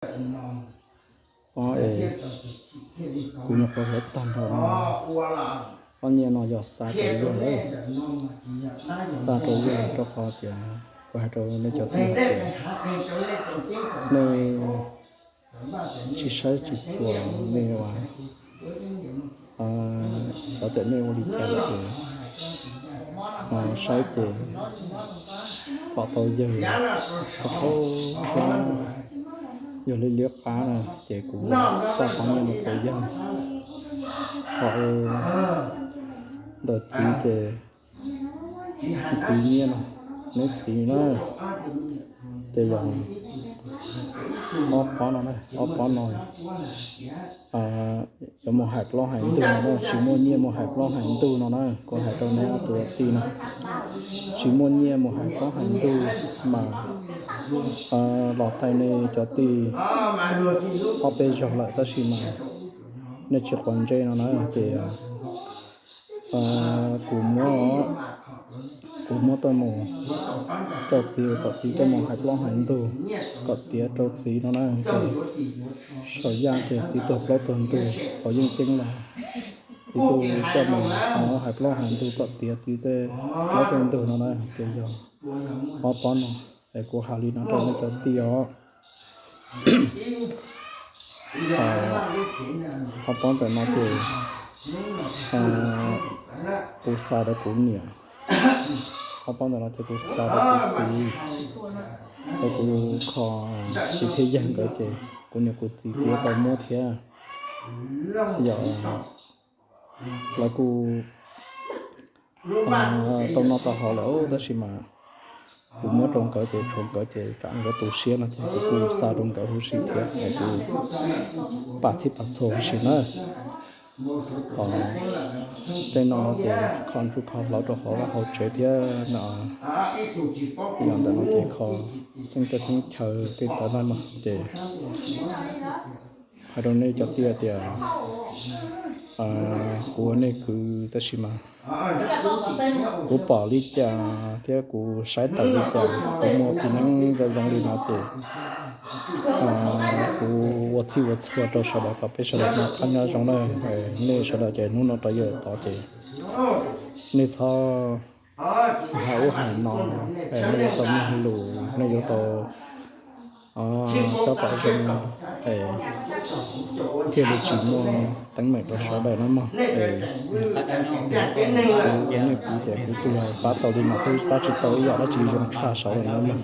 Ob es kuv nyuam qhuav hloov tag nrho no, ob nyiaj no yog xa rau yawg lawm, xa rau yawg rau qhov tias kuv hais rau nej cov tij hais tias nej tsis saib tsis xyuas nej ua xyov tias nej ua li cas ces saib ces pom tau yawg thaum ub, yog li liab qab na, ces kuv txoj qhov nyiaj no rau yawg. Ho ntawm txiv ces txiv nyiaj no, neb txiv na, ces yog ob pob no, ob pob no yuav mus hais plaub hais ntug no na, tsis muaj nyiaj mus hais plaub hais ntug no na, kuv hais rau neb ob tug tij no, tsis muaj nyiaj mus hais plaub hais ntug mas los thaiv nej cov tij ob peb zaug lawm tab sis mas nej tsis quav ntsej no na ces kuv muab, kuv muab tuaj mus rau txiv kom txiv tuaj mus hais plaub hais ntug kom tiav rau txiv no na ces saum yaj ces txiv tuag plaub tuag ntug qhov yeej ceeb los txiv tuaj coj mus hais plaub hais ntug kom tiav txiv tej plaub tej ntug no na ces yog ob pob no es kuv hais li no rau nej cov tij os. Ob pob ntawm no ces kuv xa rau kuv niam, ob pob ntawm no ces kuv xa rau kuv txiv, rau kuv kho txiv thiab yawg nkawd ces kuv niam kuv txiv kuv yuav tau muab thiab. Yog lawv kuj tau noj tau haus lawm tab sis mas kuv muab rau nkawd ces tshuav nkawd ces tsam nkawd tu siab no ces kuv kuj xa rau nkawd huv si thiab es kuv pam txhij pam txhua huv si na. Tej no ces kho ntsuj kho hlauv rau hauv vaj hauv tsev thiab no, yog ntawm no ces kho xeeb teb xeeb chaw tej ntawd na no ces hais rau nej cov tij tias kuv ua nej kwv tab sis mas kuv pom li cas thiab kuv saib tawm li cas, kuv muaj txiv neeb zoo zoo li no ces kuv ua txhij ua txhua rau sawv daws kom peb sawv daws noj qab nyob zoo na. Nej sawv daws ces hnub no rau yav tod ces nej txhob hais ub hais no, nej yuav tau mloog lus, nej yuav tau cob pom zoo, thiaj li tsis muaj teeb meem rau sawv daws na mog. Kuv ua nej kwv ces kuv tus yog pab tau li no xwb, pab tsis tau ib yam dab tsi zoo tshaj saud li no mog.